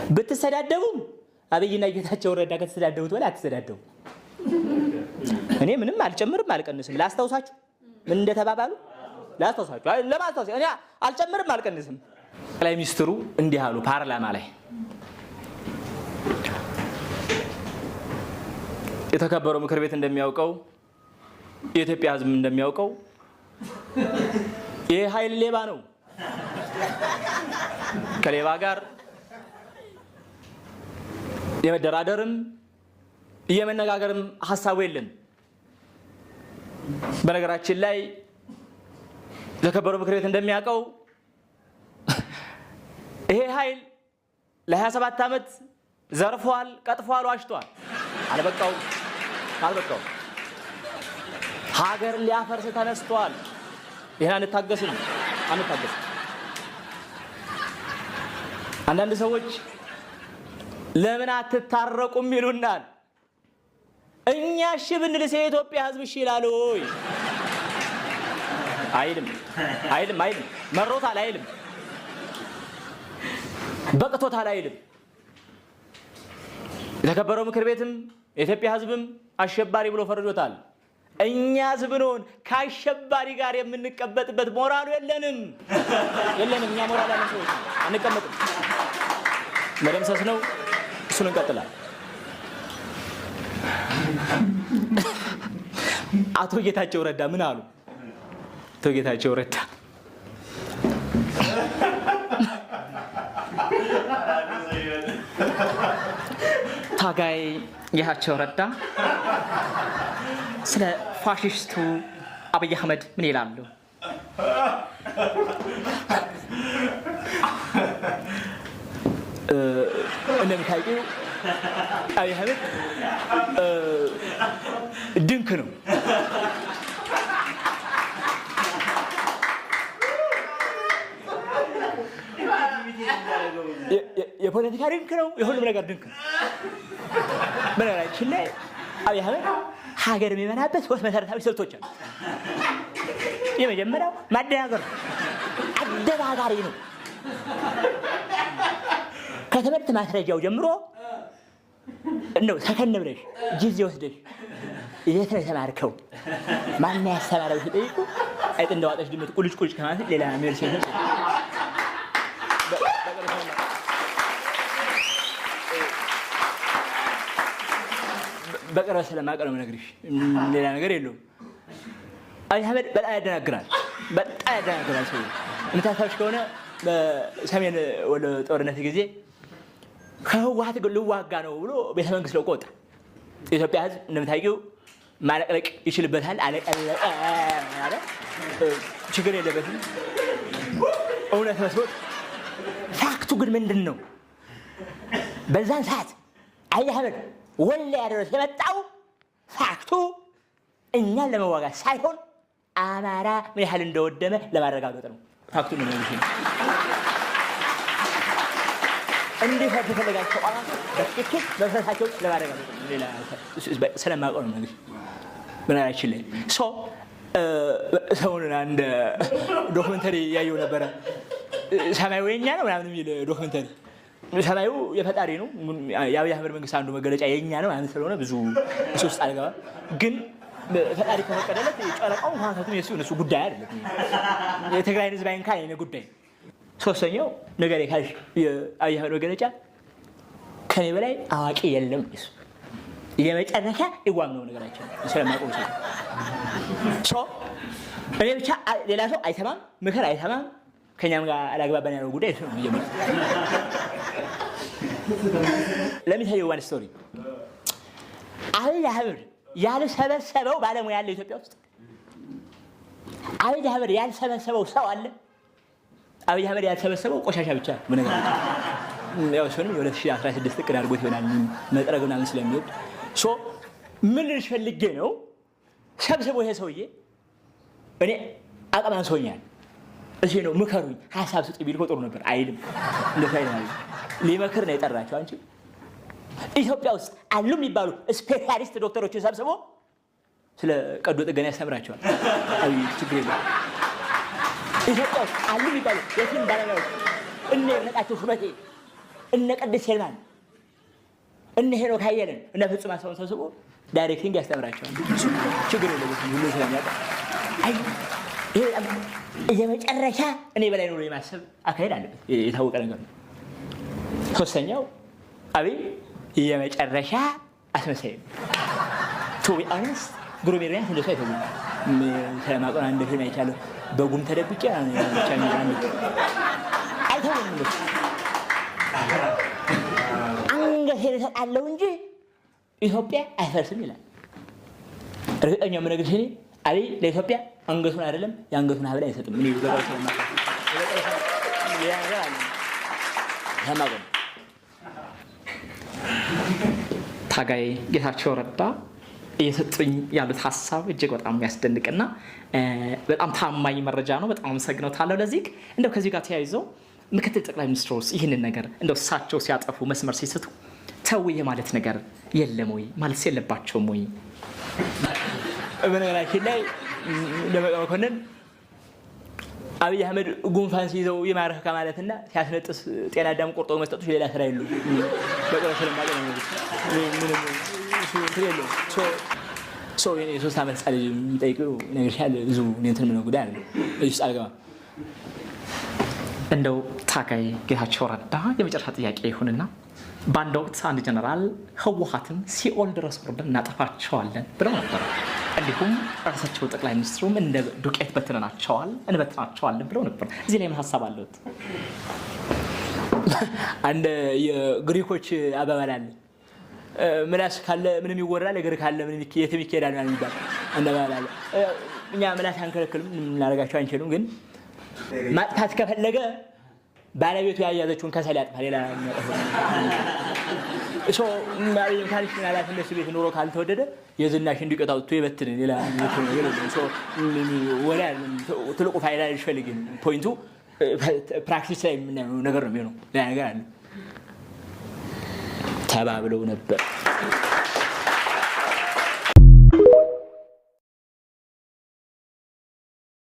ብትሰዳደቡም አብይና ጌታቸው ረዳ ከተሰዳደቡት በላይ አትሰዳደቡ። እኔ ምንም አልጨምርም አልቀንስም። ላስታውሳችሁ ምን እንደተባባሉ ላስታውሳችሁ። አይ ለማስታወስ እኔ አልጨምርም አልቀንስም። ጠቅላይ ሚኒስትሩ እንዲህ አሉ ፓርላማ ላይ፣ የተከበረው ምክር ቤት እንደሚያውቀው፣ የኢትዮጵያ ሕዝብ እንደሚያውቀው ይህ ኃይል ሌባ ነው። ከሌባ ጋር የመደራደርም የመነጋገርም ሀሳቡ የለም። በነገራችን ላይ የተከበረው ምክር ቤት እንደሚያውቀው ይሄ ኃይል ለ27 ዓመት ዘርፏል፣ ቀጥፏል፣ ዋሽቷል። አልበቃውም አልበቃውም። ሀገር ሊያፈርስ ተነስቷል። ይህን አንታገስም አንታገስም። አንዳንድ ሰዎች ለምን አትታረቁም ይሉናል። እኛ እሺ ብንልስ የኢትዮጵያ ሕዝብ እሺ ይላል ወይ? አይልም አይልም አይልም። መሮታል አይልም። በቅቶታል አይልም። የተከበረው ምክር ቤትም የኢትዮጵያ ሕዝብም አሸባሪ ብሎ ፈርጆታል። እኛ ብንሆን ከአሸባሪ ጋር የምንቀመጥበት ሞራሉ የለንም የለንም። እኛ ሞራል ያለን ሰዎች አንቀመጥም። መደምሰስ ነው፣ እሱን እንቀጥላል። አቶ ጌታቸው ረዳ ምን አሉ? አቶ ጌታቸው ረዳ ታጋይ ጌታቸው ረዳ ስለ ፋሽስቱ አብይ አህመድ ምን ይላሉ? እንደምታውቂው አብይ አህመድ ድንክ ነው። የፖለቲካ ድንክ ነው። የሁሉም ነገር ድንክ ነው። በነገራችን ላይ አብይ አህመድ ሀገር የሚመራበት ሶስት መሰረታዊ ስልቶች አሉ። የመጀመሪያው ማደናገር ነው። አደናጋሪ ነው። ከትምህርት ማስረጃው ጀምሮ እንደው ሰከን ብለሽ ጊዜ ወስደሽ የት ነው የተማርከው፣ ማን ያስተማረው ሲጠይቁ አይጥ እንደዋጠች ድመት ቁልጭ ቁልጭ ከማለት ሌላ መልስ የለም። በቅርበት ስለማውቅ ነው የምነግርሽ፣ ሌላ ነገር የለውም። አብይ አህመድ በጣም ያደናግራል፣ በጣም ያደናግራል። ሰው የምታስታውሽ ከሆነ በሰሜን ወሎ ጦርነት ጊዜ ከህወሓት ልዋጋ ነው ብሎ ቤተ መንግስት ለቆ ወጣ። የኢትዮጵያ ሕዝብ እንደምታውቂው ማለቅለቅ ይችልበታል። አለቀለቀ አለ፣ ችግር የለበትም። እውነት መስሎት፣ fact ኡ ግን ምንድን ነው? በዛን ሰዓት አብይ አህመድ ወልዲያ ድረስ የመጣው fact ኡ እኛን ለመዋጋት ሳይሆን አማራ ምን ያህል እንደወደመ ለማረጋገጥ ነው። Fact ኡ ነው። እንዲፈርስ የፈለጋቸው ተቋማት በትክክል መፍረሳቸው ለማረጋገጥ ነው። ሌላ ስለማውቀው ነው የምነግርሽ። በነገራችን ላይ ሰሞኑን አንድ documentary ያየው ነበረ። ሰማዩ የኛ ነው ምናምን የሚል documentary። ሰማዩ የፈጣሪ ነው። የአብይ አህመድ መንግስት አንዱ መገለጫ የኛ ነው ምናምን ስለሆነ ብዙ እሱ ውስጥ አልገባም። ግን ፈጣሪ ከፈቀደለት ጨረቃው ከዋክብቱም የእሱ እነሱ ጉዳይ አይደለም። የትግራይን ህዝብ አይንካ የእኔ ጉዳይ። ሶስተኛው ነገር ካልሽ የአብይ አህመድ መገለጫ ከኔ በላይ አዋቂ የለም። እሱ የመጨረሻ ይዋም ነው ነገራቸው ስለማቆም ሰው እኔ ብቻ ሌላ ሰው አይሰማም፣ ምክር አይሰማም። ከኛም ጋር አላግባባን ያለው ጉዳይ እሱ ነው። መጀመሪያ let me tell you one story። አብይ አህመድ ያልሰበሰበው ባለሙያ አለ ኢትዮጵያ ውስጥ? አብይ አህመድ ያልሰበሰበው ሰው አለ? አብይ አህመድ ያልሰበሰበው ቆሻሻ ብቻ ነው። ያው እሱንም የ2016 እቅድ አድርጎት ይሆናል መጥረግ ምናምን ስለሚወድ። So ምን ልልሽ ፈልጌ ነው፣ ሰብስቦ ይሄ ሰውዬ እኔ አቅም አንሶኛል እሺ ነው ምከሩኝ፣ ሀሳብ ስጡ ቢል እኮ ጥሩ ነበር። አይልም፣ እንደዛ አይልም። ሊመክር ነው የጠራቸው። አንቺ ኢትዮጵያ ውስጥ አሉ የሚባሉ specialist ዶክተሮችን ሰብስቦ ስለ ቀዶ ጥገና ያስተምራቸዋል። አብይ ችግር የለም። ኢትዮጵያ ውስጥ አሉ የሚባሉ የፊልም ባለሙያዎች እነ ይድነቃቸው ሹመቴ፣ እነ ቅድስት ይልማን፣ እነ ሄኖክ አየለን፣ እነ ፍጹም አስፋውን ሰብስቦ directing ያስተምራቸዋል። ችግር የለበትም፣ ሁሉ ስለሚያውቅ። አይ ይሄ በጣም የመጨረሻ እኔ በላይ ነው ብሎ የማሰብ አካሄድ አለበት። የታወቀ ነገር ነው። ሶስተኛው አብይ የመጨረሻ አስመሳይ ነው። To be honest ግሩም ኤርሚያስ እንደሱ አይተውም። ስለማውቀው አንድ ፊልም አይቻለሁ። በጉም ተደብቄ ብቻ የሚል አንድ አይተውም። እንደሱ አንገቴን እሰጣለሁ እንጂ ኢትዮጵያ አይፈርስም ይላል። እርግጠኛ የምነግርሽ እኔ አብይ ለኢትዮጵያ አንገቱን አይደለም የአንገቱን ሀብል አይሰጥም። እኔ ገባው ስለማውቀው ሌላ ነገር አለ ስለማውቀው ነው። ታጋይ ጌታቸው ረዳ እየሰጡኝ ያሉት ሀሳብ እጅግ በጣም የሚያስደንቅና በጣም ታማኝ መረጃ ነው። በጣም አመሰግነውታለሁ። ለዚህ እንደው ከዚህ ጋር ተያይዞ ምክትል ጠቅላይ ሚኒስትሩስ ይህንን ነገር እንደው እሳቸው ሲያጠፉ መስመር ሲስቱ ተው የማለት ነገር የለም ወይ ማለት የለባቸውም ወይ? በነገራችን ላይ ደመቀ መኮንን አብይ አህመድ ጉንፋን ሲይዘው ይማርህ ከማለትና ሲያስነጥስ ጤና አዳም ቆርጦ መስጠቱ ሌላ ስራ የለውም። በቅርብ ስለማውቅ ነው። ምንም እሱ እንትን የለውም። So የኔ የ3 ዓመት ህፃን ልጅ የሚጠይቀው እነግርሻለሁ። ብዙ እኔ እንትን የምለው ጉዳይ አለ እዚህ ውስጥ አልገባም። እንደው ታጋይ ጌታቸው ረዳ የመጨረሻ ጥያቄ ይሁንና በአንድ ወቅት አንድ ጀነራል ህወሓትን ሲኦል ድረስ ወርደን እናጠፋቸዋለን ብለው ነበር። እንዲሁም ራሳቸው ጠቅላይ ሚኒስትሩም እንደ ዱቄት በትነናቸዋል እንበትናቸዋለን ብለው ነበር። እዚህ ላይ ምን ሀሳብ አለዎት? አንድ የግሪኮች አባባል አለ። ምላስ ካለ ምንም ይወራል፣ እግር ካለ ምንም የትም ይኬዳል ምናምን የሚባል አንድ አባባል አለ። እኛ ምላስ አንከለክልም፣ ምንም ልናደርጋቸው አንችልም። ግን ማጥፋት ከፈለገ ባለቤቱ ያያዘችውን ከሰል ያጥፋ። ሌላ የሚያጠፋው so አብይም ካልሽ ምናልባት እነሱ ቤት ኑሮ ካልተወደደ የዝናሽን ዱቄት አውጥቶ ይበትን። ሌላ የሚበትን ነገር የለም። So ወሬ አይደለም። ትልቁ ፋይዳ አልፈልግም። Point ኡ practice ላይ የምናየው ነገር ነው የሚሆነው። ሌላ ነገር አለ ተባብለው ነበር።